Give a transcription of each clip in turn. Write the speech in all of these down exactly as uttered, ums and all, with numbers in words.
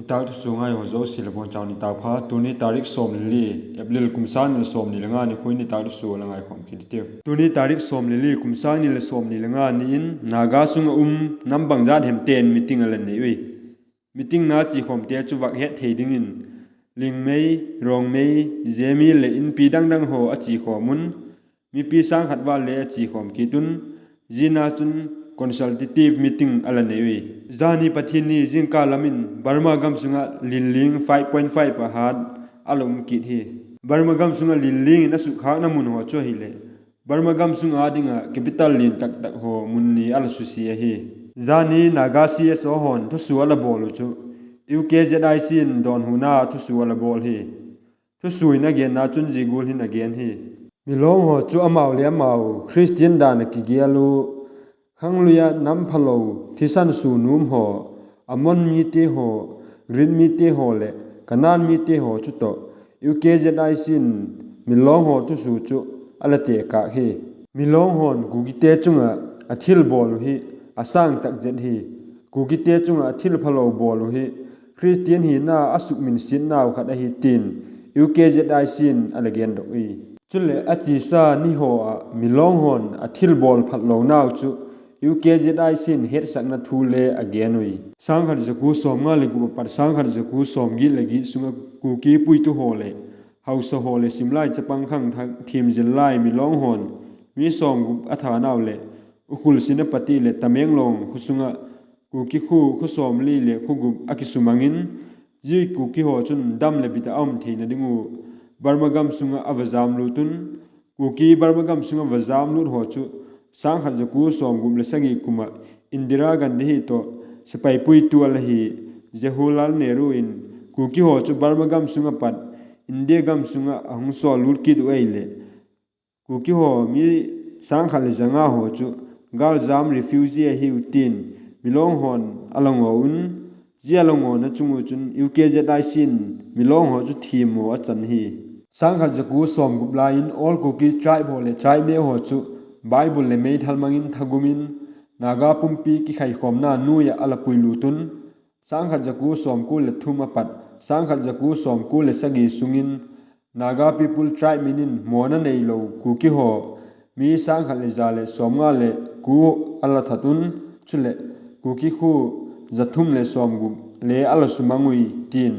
Nitâk thusua ngai haw zosia le bawn chau nitâk pha. Tuni tarik sawm le li, April kum sâng ni le sawmni le nga nikhua in nitâk thusua la ngaikhawm kit i tiu. Tuni tarik sawm le li, kum sâng ni le sawmni le nga ni in Naga sung ah um nam bangzat hemte'n meeting a la nei ui. Meetingna chikhawmte chu vak het thei dingin Lingmei, Rongmei, Zeme leh inpi dang dang haw a chikhawm un, mipi sâng khat val le a chikhawm kit un, zia chun consultative meeting a la nei ui. Zani Pathianni zingkal lam in Burma gam sung ah linling five point five a hat a la um kit hi. Burma gam sung ah linling in a sukkhâkna mun haw chu ahileh Burma gam sung â ding ah capital lian tak tak haw mun ni a la susia ahi. Zani Naga C S O haw'n thusua a la bawl uh chu U K Z I C in dawnhuna thusua a la bawl hi. Thusua in a genna chun zia gual hin a gen hi: Milawng haw chu amau leh amau Khristian dan ah kigel u, khanglui ah nam phalo, thisan suan um haw, Amon mite haw, Grik mite haw leh Kanaan mite haw chu tawh U K Z I C in Milawng haw thusua chu a la tekâk hi. Milawng haw'n Kukite chung ah a thil bawl uh hi a sâng tak zet hi. Kukite chung ah a thil phalo bawl uh hi Khristian hina a sukminsiatnau khat ahi tin U K Z I C in a la gendok ui. Chuleh a chiasa ni haw ah Milawng haw'n a thil bawl phatlonau chu U K Z I C in hetsakna thu le a gen ui. Sâng khat za kua sawmnga leh gup ah pat sâng khat za kua sawmgiat leh giat sung ah Kuki puitu haw leh hausa haw leh simlai chapang khangthak thiam zillai Milawng haw'n mi sawmgup a thanau leh Ukhrul, Senapati leh Tamenglong khaw sung ah Kuki khua, khua sawmli leh khua gup a kisumang in, zia Kuki haw chun dam leh bit ah a um theina ding uh Burma gam sung ah a va jamlut un. Kuki Burma gam sung ah va jamlut haw chu sâng khat za kua sawmgup leh sagi kum ah Indira Gandhi hi tawh sepai puitu a la hi Jawaharlal Nehru in Kuki haw chu Burma gam sung ah pat India gam sung ah a hung sawllut kit uh ahileh Kuki haw mi sâng khat leh za nga haw chu gâljam refugee ahiu tin Milawng haw'n a la ngaw un. Zia a la ngawna chung uh chun U K Z I C in Milawng haw chu thiammaw a chan hi. Sâng khat za kua sawmgup lai in All Kuki Tribe haw leh tribe neu haw chu Bible leh meithal mang in thagum in Naga pumpi kikhaikhawmna nuai ah a la puilut un. Sâng khat za kua sawmkua leh thum a pat sâng khat za kua sawmkua leh sagi sung in Naga People Tribe min in mawna neilo Kuki haw mi sâng khat leh za leh sawmnga leh kua a la that un. Chuleh Kuki khua za thum leh sawmgup le a la sumang ui tin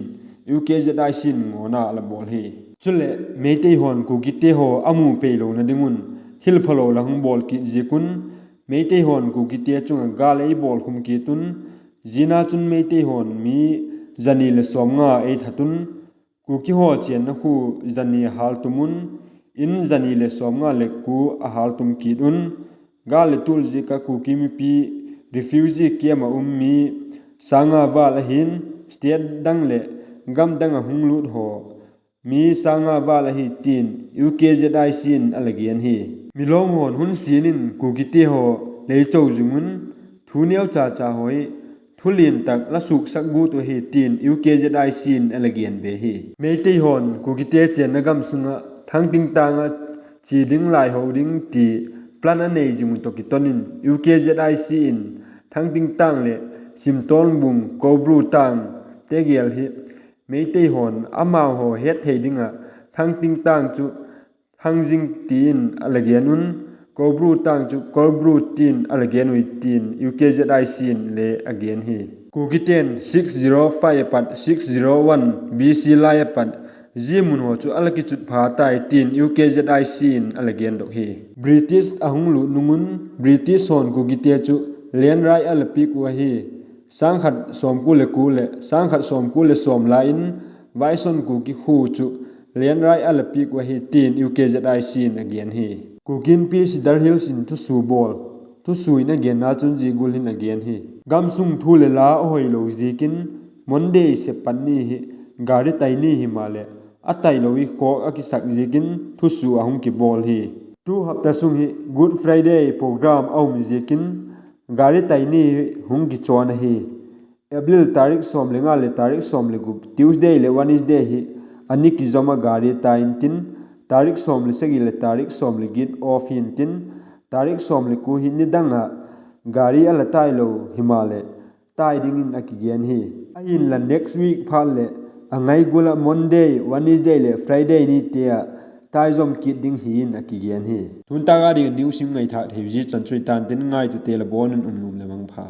U K Z I C in ngawna a la bawl hi. Chuleh Meitei haw'n Kukite haw a mu peilona ding un thil phalo la hung bawl kit ziak un Meitei haw'n Kukite chung ah gâl ei bawlkhum kit un. Zia chun Meitei haw'n mi za ni leh sawmnga ei that un. Kuki haw chênna khua za ni a hâltum un, in za ni leh sawmnga leh kua a hâltum kit un. Gâl leh tual ziak ah Kuki mipi refugee camp ah um mi sâng nga val ahi'n, state dang leh gam dang ah hung lût haw mi sâng nga val ahi tin U K Z I C in a la gen hi. Milawng haw'n hun sian in Kukite haw lei cho zung un, thu neu cha cha haw hi thu lian tak la suksak gut uh ahi tin U K Z I C in a la gen be hi. Meitei haw'n Kukite chênna gam sung ah Thangting tâng ah chia ding, lai ho ding ti plan a nei zing uh tawh kiton in U K Z I C in Thangting tâng leh Simtawngbung, Koubru tâng te gel hi Meitei haw'n amau haw het thei ding ah Thangting tâng chu Thangjing ti in a la gen un, Koubru tâng chu Koubru tin a la gen ui tin U K Z I C in le a gen hi. Kukite'n six zero five a pat six zero one B C lai a pat zia mun haw chu a la kichut pha tai tin U K Z I C in a la gendok hi. British a hung lût nung un British haw'n Kukite chu land right a la piak uh ahi. Sâng khat sawmkua leh kua leh sâng khat sawmkua leh sawm lai in Vaison Kuki khua chu land right a la piak uh ahi tin U K Z I C in a gen hi. Kuki Inpi Cedar Hills in thusua bawl, thusua in a genna chun zia gual hin a gen hi. Gamsung thu leh la a hoilo ziakin Monday sep pat ni hi gari tai ni himaleh a tailo i khawk a kisak ziakin thusua a hung kibawl hi. Tu hapta sung hi Good Friday program a um ziakin gari tai ni hung kichawn ahi. April tarik sawm le nga leh tarik sawm le gup Tuesday leh Wednesday hi a ni kizom a gari tai intin, tarik sawm le sagi leh tarik sawm le giat off hi intin, tarik sawm le kua hi nidang ah gari a la tailo himaleh tai dingin a kigen hi. Ahinla next week phat leh a ngai gual ah Monday, Wednesday leh Friday nite ah tai zom kit ding hi in a kigen hi. Tuntâk a ding news ngaithâk thei zia chan chu i tan tin, ngaitute la bawn un um nuam leh mangpha.